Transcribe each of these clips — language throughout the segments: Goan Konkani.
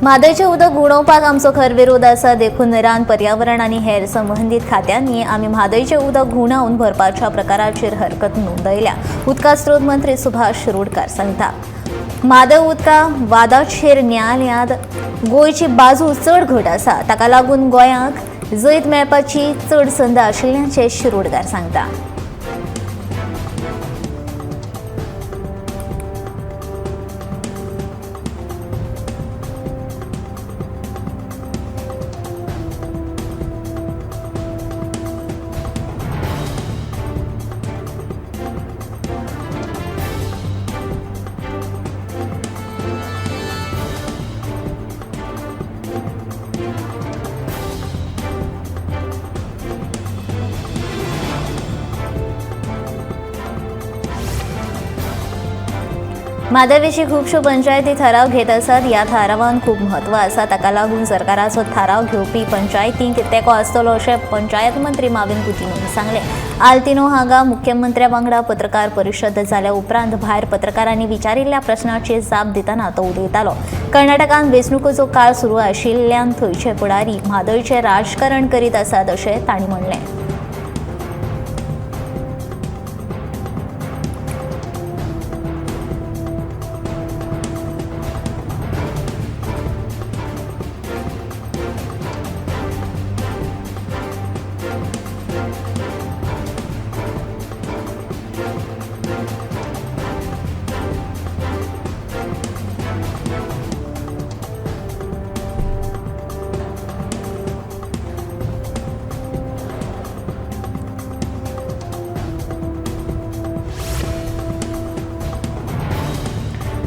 म्हादयचें उदक घुंवडावपाक आमचो खर विरोध आसा, देखून रान, पर्यावरण आनी हेर संबंदीत खात्यांनी आमी म्हादयचें उदक घुंवडावन भरपाच्या प्रकाराचेर हरकत नोंदयल्या. उदका स्रोत मंत्री सुभाष शिरोडकार सांगता, म्हादय उदका वादाचेर न्यायालयांत गोंयची बाजू चड घट आसा, ताका लागून गोंयाक जैत मेळपाची चड संद आशिल्ल्याचें शिरोडकार सांगता. म्हादय विशीं खुबश्यो पंचायती थाराव घेत आसात. ह्या थारावान खूब म्हत्व आसा, ताका लागून सरकाराचो थाराव घेवपी पंचायतींक तेंको आसतलो अशें पंचायत मंत्री माविन गुदिन्होन सांगलें. आल्तिनो हांगा मुख्यमंत्र्या वांगडा पत्रकार परिशद जाल्या उपरांत भायर पत्रकारांनी विचारिल्ल्या प्रश्नाची जाप दितना तो उलयतालो. कर्नाटकांत वेंचणुकेचो काळ सुरू आशिल्ल्यान थंयचे फुडारी म्हादयचें राजकारण करीत आसात अशें तांणी म्हणलें.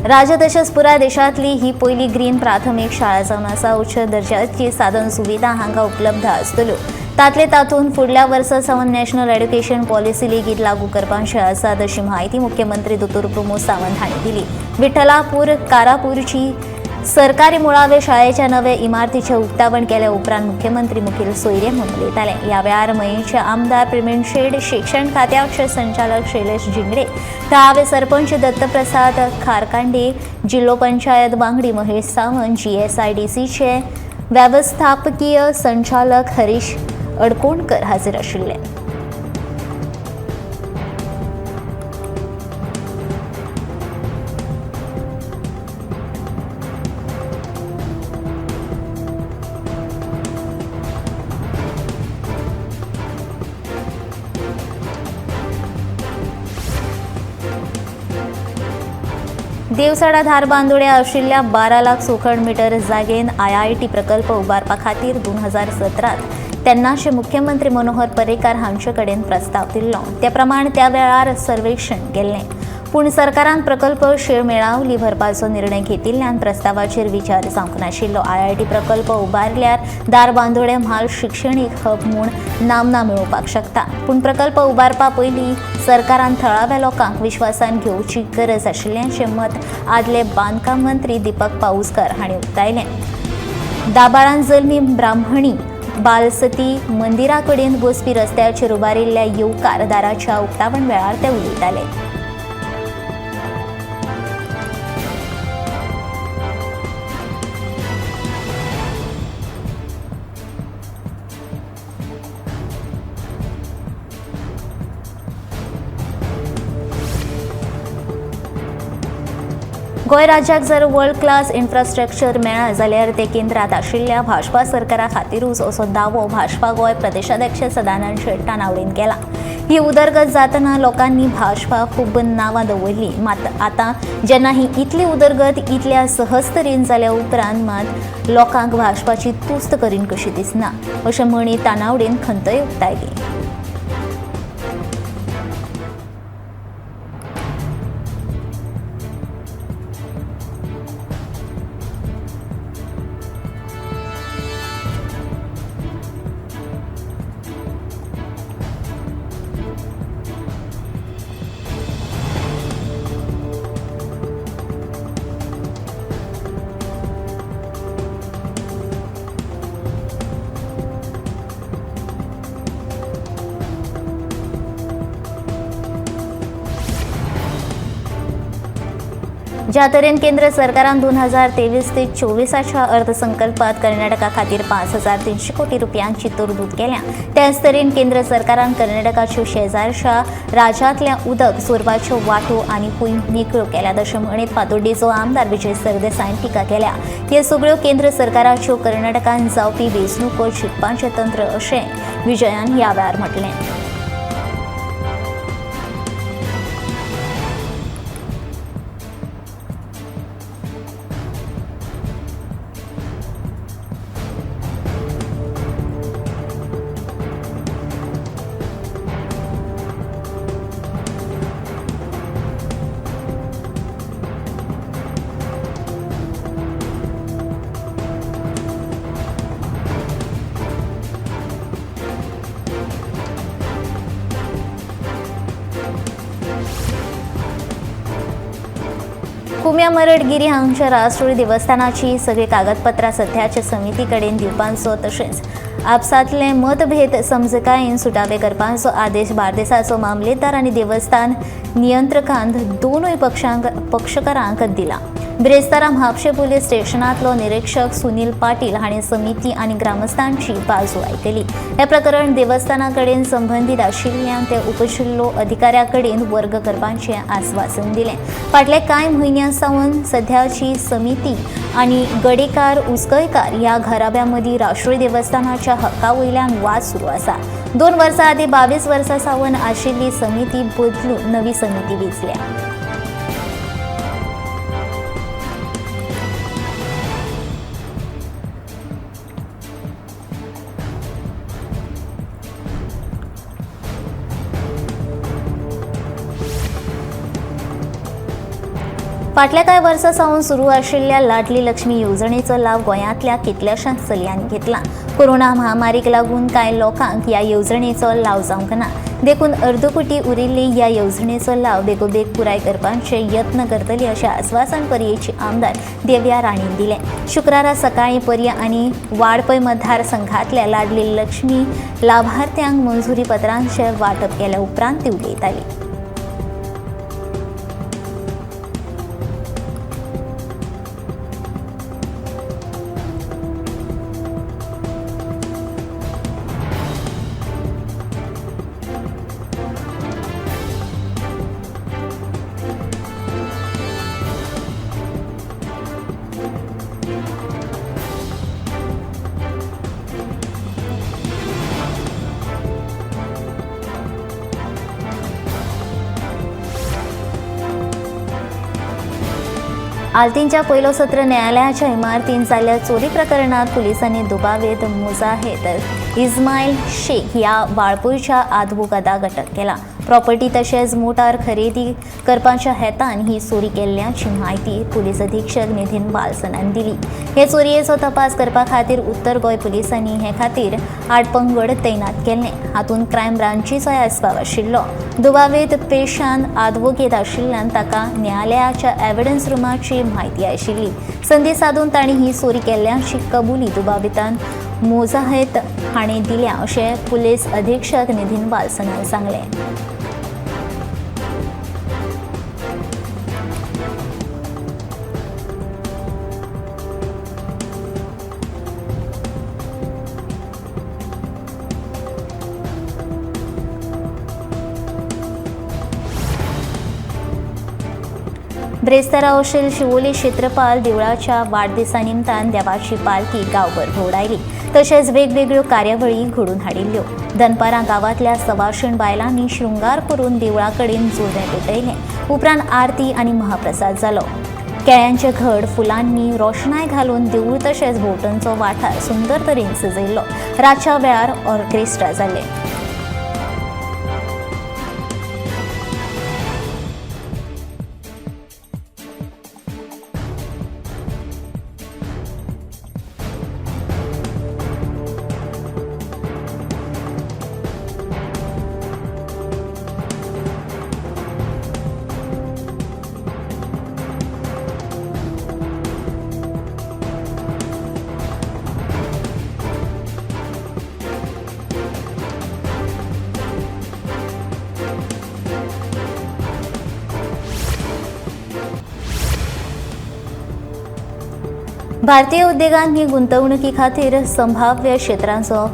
राज्य तशेंच पुराय देशांतली ही पयली ग्रीन प्राथमीक शाळा जावन आसा. उच्च दर्जाची साधन सुविधा हांगा उपलब्ध आसतल्यो. तातले तातूंत फुडल्या वर्सा सावन नॅशनल एड्युकेशन पॉलिसी लेगीत लागू करपाचे आसात अशी म्हायती मुख्यमंत्री दोतोर प्रमोद सावंत हांणी दिली. विठ्ठलापूर कारापूरची सरकारी मुळावे शाळेच्या नवे इमारतीचें उक्तावण केल्या उपरांत मुख्यमंत्री मुखेल सोयरे म्हूण उलयताले. ह्या वेळार मयेंचे आमदार प्रवीण शेट, शिक्षण खात्याचे संचालक शैलेश झिंगडे, थळावे सरपंच दत्तप्रसाद खारकांडे, जिल्हो पंचायत वांगडी महेश सावंत, जीएसआयडीसीचे वेवस्थापकीय संचालक हरीश अडकोणकर हाजीर आशिल्ले. देवसाडा धारबांदोड्या आशिल्ल्या 12 लाख चौखण मीटर जागेन आयआयटी प्रकल्प उबारपा खातीर 2017 तेन्नाचे मुख्यमंत्री मनोहर पर्रीकार हांचे कडेन प्रस्ताव दिल्लो. ते प्रमाण त्या वेळार सर्वेक्षण केल्लें, पूण सरकारान प्रकल्प शेळ मेळावली भरपाचो निर्णय घेतिल्ल्यान प्रस्तावाचेर विचार जावंक नाशिल्लो. आयआयटी प्रकल्प उबारल्यार धारबांदोडें म्हाल शिक्षणीक हब म्हूण नामना मेळोवपाक शकता, पूण प्रकल्प उबारपा पयलीं सरकारान थळाव्या लोकांक विश्वासान घेवची गरज आशिल्ल्याचें मत आदले बांदकाम मंत्री दीपक पाऊसकर हांणी उक्तायलें. दाबाळान जल्मी ब्राह्मणी बालसती मंदिरा कडेन वचपी रस्त्याचेर उबारिल्ल्या येवकार दाराच्या उक्तावण वेळार ते उलयताले. गोंय राज्याक जर वर्ल्ड क्लास इन्फ्रास्ट्रक्चर मेळ्ळा जाल्यार ते केंद्रात आशिल्ल्या भाजपा सरकारा खातीरूच असो दावो भाजपा गोंय प्रदेशाध्यक्ष सदानंद शेट तानावडीन केला. ही उदरगत जातना लोकांनी भाजपा खूब नांवां दवरली, मात आतां जेन्ना ही इतली उदरगत इतल्या सहज तरेन जाल्या उपरांत मात लोकांक भाजपाची तुस्त करीन कशी दिसना अशें म्हणी तानावडीन खंतय उक्तायली. ज्या तरेन केंद्र सरकारान 2023 ते 24च्या अर्थसंकल्पात कर्नाटका खातीर 5300 कोटी रुपयांची तरतूद केल्या, त्याच तरेन केंद्र सरकारान कर्नाटकाच्यो शेजारच्या राज्यांतल्या उदक चोरपाच्यो वाटो आनी पूय मेकळ्यो केल्यात अशें म्हणीत फातोड्डेचो आमदार विजय सरदेसायन टिका केल्या. हे सगळ्यो केंद्र सरकाराच्यो कर्नाटकान जावपी वेंचणुको जिखपाचें तंत्र अशें विजयान ह्या वेळार म्हटलें. कुम्या मरडगिरी हांगच्या राष्ट्रीय देवस्थानाची सगळी कागदपत्रां सध्याच्या समिती कडेन दिवपाचो तशेंच आपसांतले मतभेद समजकायेन सुटावे करपाचो आदेश बार्देसाचो मामलेदार आनी देवस्थान नियंत्रकान दोनूय पक्षकारांक दिला. बिरेस्तारा म्हापशें पुलीस स्टेशनांतलो निरीक्षक सुनील पाटील हांणी समिती आनी ग्रामस्थांची बाजू आयकली. हें प्रकरण देवस्थाना कडेन संबंदीत आशिल्ल्यान ते उपजिल्लो अधिकाऱ्या कडेन वर्ग करपाचें आस्वासन दिलें. फाटले कांय म्हयन्यां सावन सध्याची समिती आनी गडेकार उसकयकार ह्या घराब्यां मदीं राष्ट्रीय देवस्थानाच्या हक्का वयल्यान वाद सुरू आसा. 2 वर्सां आदीं 22 वर्सां सावन आशिल्ली समिती बदलून नवी समिती वेंचल्या. फाटल्या कांय वर्सां सावन सुरू आशिल्ल्या लाडली लक्ष्मी येवजणेचो लाव गोंयांतल्या कितल्याशाच चलयांनी घेतला. कोरोना महामारीक लागून कांय लोकांक ह्या येवजणेचो लाव जावंक ना, देखून अर्दकुटी उरिल्ली ह्या येवजणेचो लाव बेगोबेग पुराय करपाचे यत्न करतली अशें आस्वासन पर्येची आमदार देव्या राणीन दिलें. शुक्रारा सकाळीं पर्ये आनी वाळपय मतदारसंघांतल्या लाडली लक्ष्मी लाभार्थ्यांक मंजुरी पत्रांचें वांटप केल्या उपरांत ती उलयताली. आल्तींच्या पयलो सत्र न्यायालयाच्या इमारतीन जाल्ल्या चोरी प्रकरणात पुलिसांनी दुबावीत मुजाहेद इस्मायल शेख ह्या वाळपयच्या आदवोगादाक अटक केला. प्रॉपर्टी तशेंच मोटार खरेदी करपाच्या हेतान ही चोरी केल्ल्याची म्हायती पुलीस अधीक्षक निधीन बालसनान दिली. हे चोरयेचो तपास करपा खातीर उत्तर गोंय पुलिसांनी हे खातीर 8 पंगड तैनात केल्ले. हातूंत क्रायम ब्रांचीचोय आस्पाव आशिल्लो. दुबावीत पेशान आदवोगेद आशिल्ल्यान ताका न्यायालयाच्या एव्हिडन्स रुमाची म्हायती आशिल्ली. संदी सादून तांणी ही चोरी केल्ल्याची कबुली दुबावितान मोजाहेद हाणें दिल्या अशें पुलीस अधीक्षक निधीन बालसनान सांगलें. ब्रेस्तारा ओशेल शिवोली क्षेत्रपाल देवळाच्या वाडदिसा निमतान देवाची पालखी गांवभर भोंवडायली तशेंच वेगवेगळ्यो कार्यावळी घडोवन हाडिल्ल्यो. दनपारां गांवांतल्या सवाशीण बायलांनी शृंगार करून देवळा कडेन जोडणें पेटयलें. उपरांत आरती आनी महाप्रसाद जालो. केळ्यांचे घड फुलांनी रोशणाय घालून देवूळ तशेंच भोंवतणचो वाठार सुंदर तरेन सजयल्लो. रातच्या वेळार ऑर्केस्ट्रा जालें. भारतीय उद्देगांनी गुंतवणुकी खातीर संभाव्य क्षेत्रांचो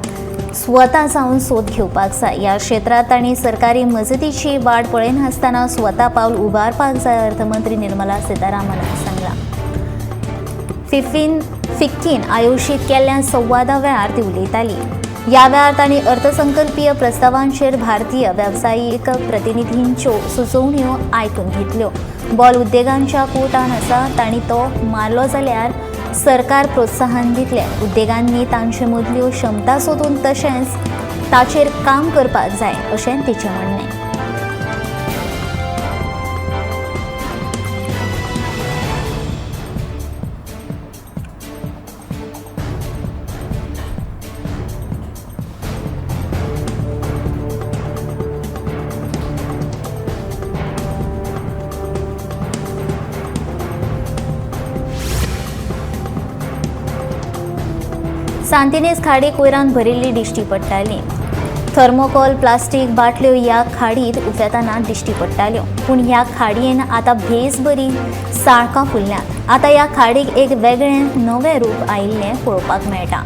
स्वता जावन सोद घेवपाक जाय. ह्या क्षेत्रांत तांणी सरकारी मजतीची वाट पळयनासतना स्वता पावल उबारपाक जाय, अर्थमंत्री निर्मला सीतारामनान सांगलां. फिक्कीन आयोजीत केल्ल्या संवादा वेळार ती उलयताली. ह्या वेळार तांणी अर्थसंकल्पीय प्रस्तावांचेर भारतीय वेवसायीक प्रतिनिधींच्यो सुचोवण्यो आयकून घेतल्यो. बॉल उद्देगांच्या कोटान आसा, तांणी तो मारलो जाल्यार सरकार प्रोत्साहन दितले. उद्देगांनी तांचे मदल्यो क्षमता सोदून तशेंच ताचेर काम करपाक जाय अशें तिचें म्हणणें. सांतिनेज खाडी कोयरान भरिल्ली दिश्टी पडटाली. थर्मोकॉल, प्लास्टीक बाटल्यो ह्या खाडीत उफेतना दिश्टी पडटाल्यो. पूण ह्या खाडयेन आतां भेस बरी साळकां फुल्ल्यांत. आतां ह्या खाडीक एक वेगळें नवें रूप आयिल्लें पळोवपाक मेळटा.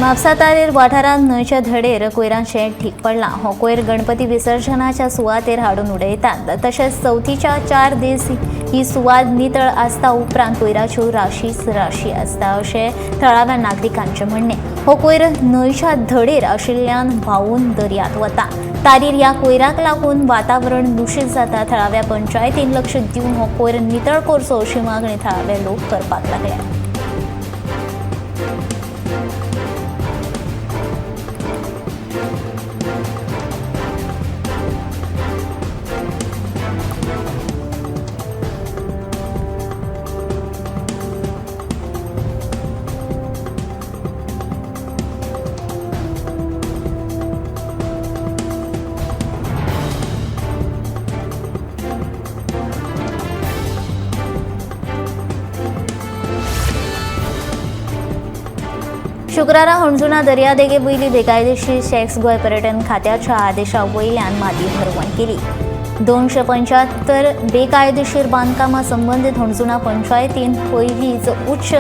म्हापसा तारेर वाठारांत न्हंयच्या धडेर कोयराचें ढीक पडलां. हो कोयर गणपती विसर्जनाच्या सुवातेर हाडून उडयतात. तशेंच चवथीच्या 4 दीस ही सुवात नितळ आसता, उपरांत कोयराच्यो राशीच राशी आसता अशें थळाव्या नागरिकांचें म्हणणें. हो कोयर न्हंयच्या धडेर आशिल्ल्यान व्हांवून दर्यांत वता. तारीर ह्या कोयराक लागून वातावरण दूशीत जाता. थळाव्या पंचायतीन लक्ष दिवन हो कोयर नितळ करचो अशी मागणी थळावे लोक करपाक लागले. शुक्रारा हणजुणा दर्यादेगे वयली बेकायदेशीर शॅक्स गोंय पर्यटन खात्याच्या आदेशा वयल्यान माती भरवण केली. 275 बेकायदेशीर बांदकामां संबंदीत हणजुणा पंचायतीन पयलींच उच्च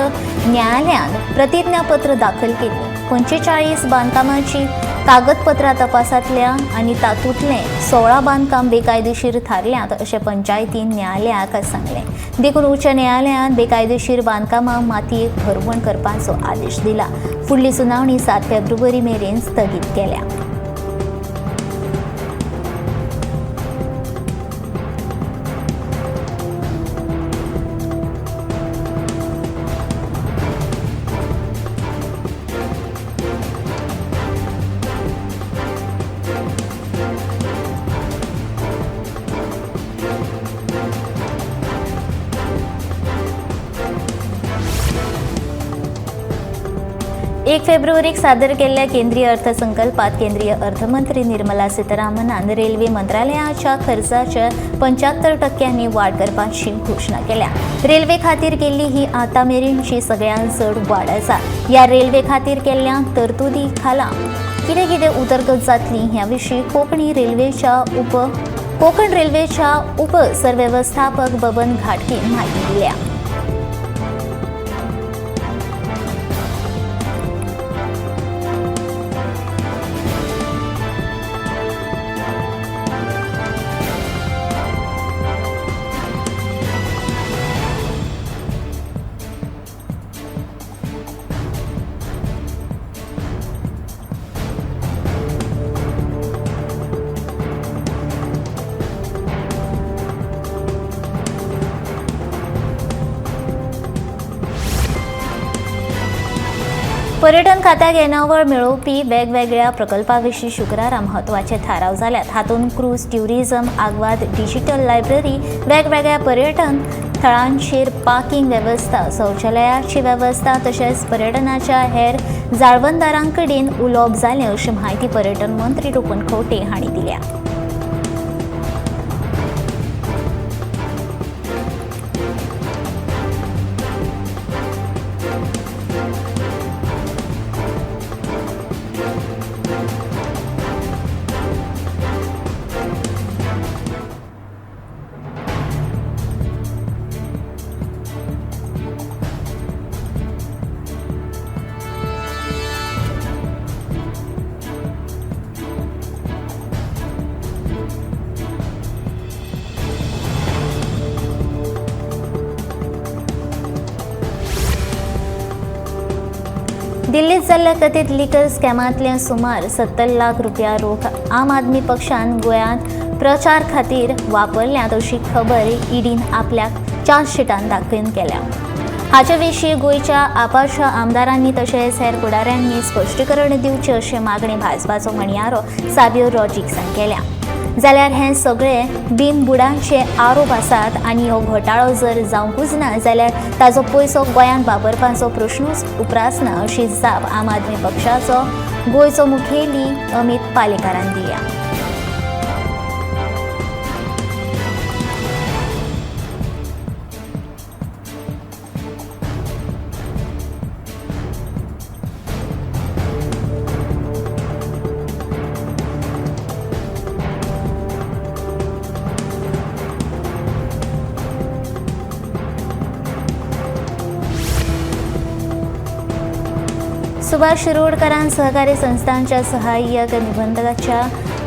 न्यायालयांत प्रतिज्ञापत्र दाखल केल्लें. 45 बांदकामांची कागदपत्रां तपासांतल्या आनी तातूंतलें 16 बांदकाम बेकायदेशीर थारल्यात अशें पंचायतीन न्यायालयाक सांगलें. देखून उच्च न्यायालयान बेकायदेशीर बांदकामां मातयेक भरवण करपाचो आदेश दिला. फुडली सुनावणी 7 फेब्रुवारी मेरेन स्थगीत केल्या. एक फेब्रुवारीक सादर केल्ल्या केंद्रीय अर्थसंकल्पात केंद्रीय अर्थमंत्री निर्मला सीतारामनान रेल्वे मंत्रालयाच्या खर्चाच्या 75% वाड करपाची घोशणा केल्या. रेल्वे खातीर केल्ली ही आतां मेरेनची सगळ्यांत चड वाड आसा. ह्या रेल्वे खातीर केल्ल्या तरतुदी खाला कितें कितें उदरगत जातली ह्या विशीं कोंकण रेल्वेच्या उप सरवेवस्थापक बबन घाटगेन म्हायती दिल्या. पर्यटन खात्याक येणावळ मेळोवपी वेगवेगळ्या प्रकल्पा विशीं शुक्रारा म्हत्वाचे थाराव जाल्यात. हातूंत cruise tourism, Aguada digital library, वेगवेगळ्या पर्यटन थळांचेर पार्किंग वेवस्था, शौचालयाची वेवस्था तशेंच पर्यटनाच्या हेर जाळवणदारां कडेन उलोवप जालें अशी म्हायती पर्यटन मंत्री रोहन खंवटे हांणी दिल्या. दिल्लीत जाल्ल्या कथीत लिकर स्कॅमांतल्या सुमार 70 लाख रुपया रोख आम आदमी पक्षान गोंयांत प्रचार खातीर वापरल्यात अशी खबर ईडीन आपल्याक चार्जशिटान दाखोवन केल्या. हाचे विशीं गोंयच्या आपाच्या आमदारांनी तशेंच हेर फुडाऱ्यांनी स्पश्टीकरण दिवचें अशी मागणी भाजपाचो म्हणयारो साबियो रॉड्रिग्सान केल्या. जाल्यार हे सगळे बिनबुडांचे आरोप आसात आनी हो घोटाळो जर जावंकूच ना जाल्यार ताजो पयसो गोंयांत वापरपाचो प्रश्नूच उप्रासना अशी जाप आम आदमी पक्षाचो गोंयचो मुखेली अमित पालेकारान दिल्या. सुभाष शिरोडकरान सहकारी संस्थांच्या सहाय्यक निबंधकाच्या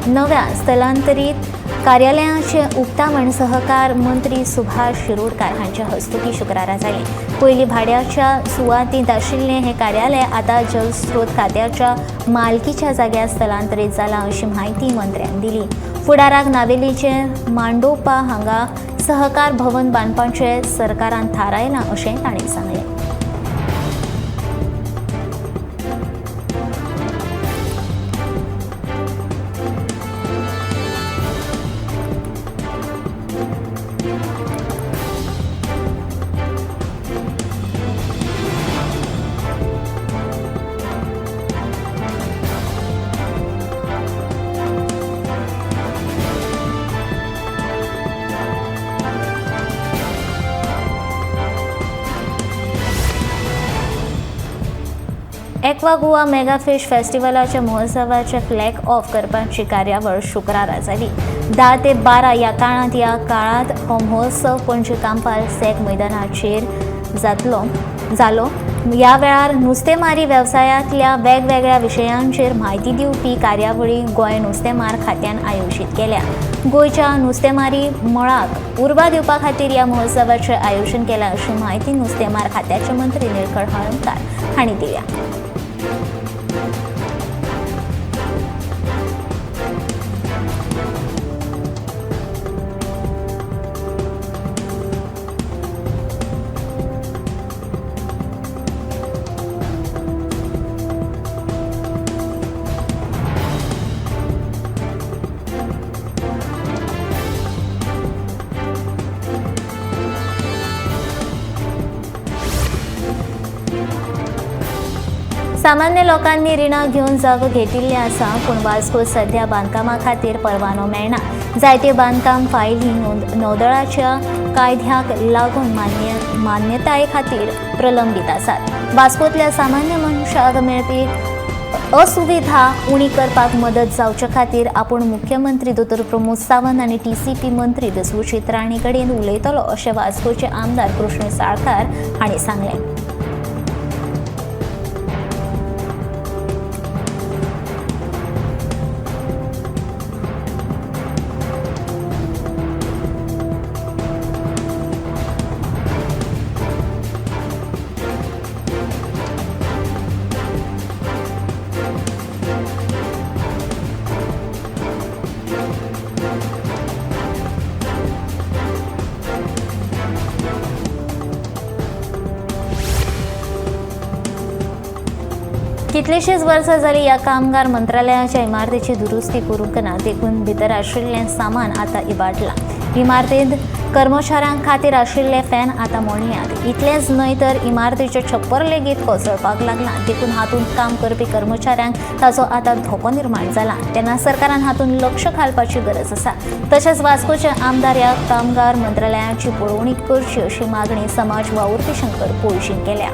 नव्या स्थलांतरीत कार्यालयाचे उक्तावण सहकार मंत्री सुभाष शिरोडकार हांच्या हस्तुकीं शुक्रारा जालें. पयलीं भाड्याच्या सुवातींत आशिल्लें हें कार्यालय आतां जलस्रोत खात्याच्या मालकीच्या जाग्यार स्थलांतरीत जालां अशी म्हायती मंत्र्यान दिली. फुडाराक नावेलीचे मांडोपा हांगा सहकार भवन बांदपाचें सरकारान थारायलां अशें तांणी सांगलें. एक्वा गोवा मेगा फिश फेस्टिवलाच्या महोत्सवाचे फ्लॅग ऑफ करपाची कार्यावळ शुक्रारा जाली. 10 ते 12 ह्या काळांत हो महोत्सव पणजे कांपाल सॅक मैदानाचेर जालो. ह्या वेळार नुस्तेमारी वेवसायांतल्या वेगवेगळ्या विशयांचेर म्हायती दिवपी कार्यावळी गोंय नुस्तेमार खात्यान आयोजीत केल्या. गोंयच्या नुस्तेमारी मळाक उर्बा दिवपा खातीर ह्या महोत्सवाचें आयोजन केलां अशी म्हायती नुस्तेमार खात्याचे मंत्री निळकंठ हळर्णकार हांणी दिल्या. सामान्य लोकांनी रिणां घेवन जागो घेतिल्ले आसा, पूण वास्को सध्या बांदकामा खातीर परवानो मेळना. जायते बांदकाम फायली नौदळाच्या कायद्याक लागून मान्यताये खातीर प्रलंबीत आसात. वास्कोंतल्या सामान्य मनशाक मेळपी असुविधा उणी करपाक मदत जावचे खातीर आपूण मुख्यमंत्री दोतोर प्रमोद सावंत आनी टीसीपी मंत्री विश्वजीत राणे कडेन उलयतलो अशें वास्कोचे आमदार कृष्ण साळकार हांणी सांगलें. कितलीशींच वर्सां जालीं ह्या कामगार मंत्रालयाच्या इमारतीची दुरुस्ती करूंक ना, देखून भितर आशिल्लें सामान आतां इबाडलां. इमारतींत कर्मचाऱ्यां खातीर आशिल्ले फॅन आतां मोडल्यात. इतलेंच न्हय तर इमारतीचें छप्पर लेगीत कोसळपाक लागलां, देखून हातूंत काम करपी कर्मचाऱ्यांक ताचो आतां धोको निर्माण जाला. तेन्ना सरकारान हातूंत लक्ष घालपाची गरज आसा. तशेंच वास्कोचे आमदार ह्या कामगार मंत्रालयाची पळोवणी करची अशी मागणी समाज वावुरपी शंकर पोळजीन केल्या.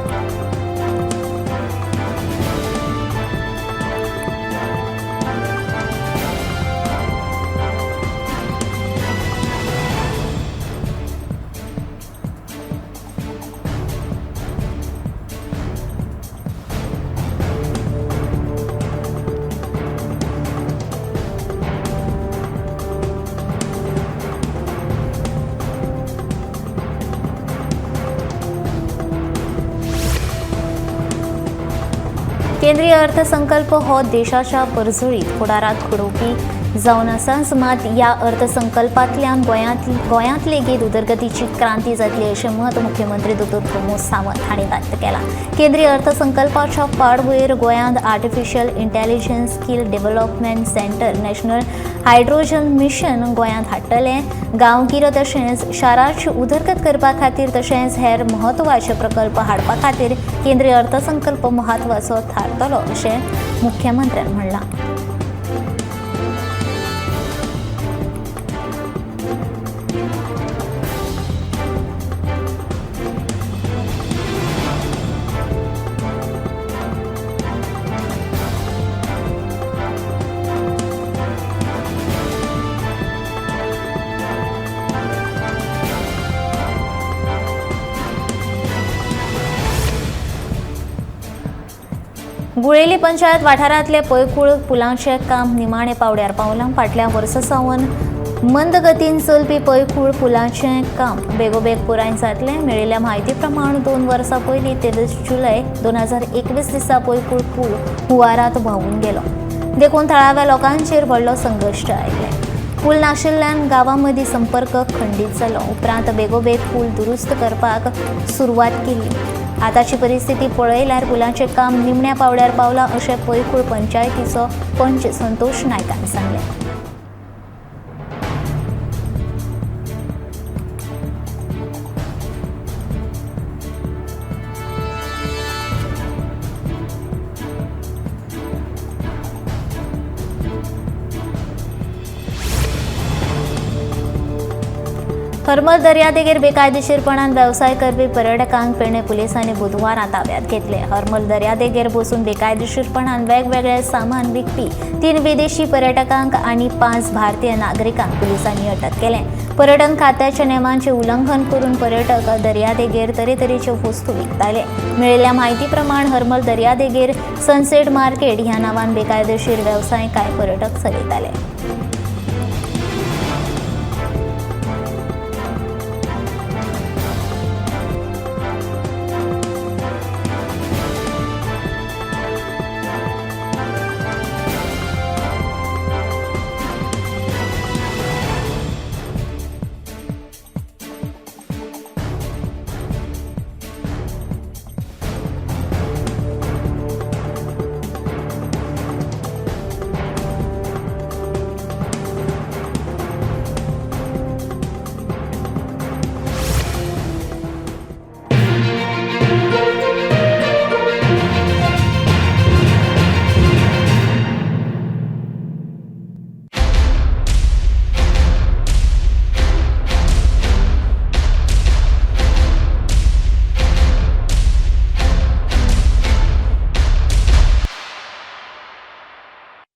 केंद्रीय अर्थसंकल्प हो देशाच्या परजळीत फुडाराक घडोवपी जावन आसाच, मात ह्या अर्थसंकल्पांतल्यान गोंयांत लेगीत उदरगतीची क्रांती जातली अशें मत मुख्यमंत्री डॉ. प्रमोद सावंत हांणी व्यक्त केलां. केंद्रीय अर्थसंकल्पाच्या फाटभुंयेर गोंयांत artificial intelligence skill development centre, national hydrogen mission गोंयांत हाडटले. गांवगिरो तशेंच शाराची उदरगत करपा खातीर तशेंच हेर म्हत्वाचे प्रकल्प हाडपा खातीर केंद्रीय अर्थसंकल्प म्हत्वाचो थारतलो अशें मुख्यमंत्र्यान म्हणलां. गुळेली पंचायत वाठारांतले पैकूळ पुलांचें काम निमाणे पावड्यार पावलां. फाटल्या वर्सा सावन मंद गतीन चलपी पैकूळ पुलाचें काम बेगोबेग पुराय जातलें. मेळिल्ल्या म्हायती प्रमाण 2 वर्सां पयलीं 23 जुलय 2021 दिसा पैकूळ पूल हुंवारांत व्हांवून गेलो, देखून थळाव्या लोकांचेर व्हडलो संकश्ट आयलें. पूल नाशिल्ल्यान गांवां मदीं संपर्क खंडीत जालो. उपरांत बेगोबेग पूल दुरुस्त करपाक सुरवात केली. आतांची परिस्थिती पळयल्यार पुलाचें काम निमण्या पावड्यार पावलां अशें पैकूळ पंचायतीचो पंच संतोष नायकान सांगलें. हरमल दर्यादेगेर बेकायदेशीरपणान वेवसाय करपी पर्यटकांक पेडणे पुलिसांनी बुधवारा ताब्यात घेतले. हरमल दर्यादेगेर बसून बेकायदेशीरपणान वेगवेगळे सामान विकपी 3 विदेशी पर्यटकांक आनी 5 भारतीय नागरिकांक पुलिसांनी अटक केले. पर्यटन खात्याच्या नेमांचे उल्लंघन करून पर्यटक दर्यादेगेर तरेतरेच्यो वस्तू विकताले. मेळिल्ल्या म्हायती प्रमाण हरमल दर्यादेगेर सनसेट मार्केट ह्या नांवान बेकायदेशीर वेवसाय कांय पर्यटक चलयताले.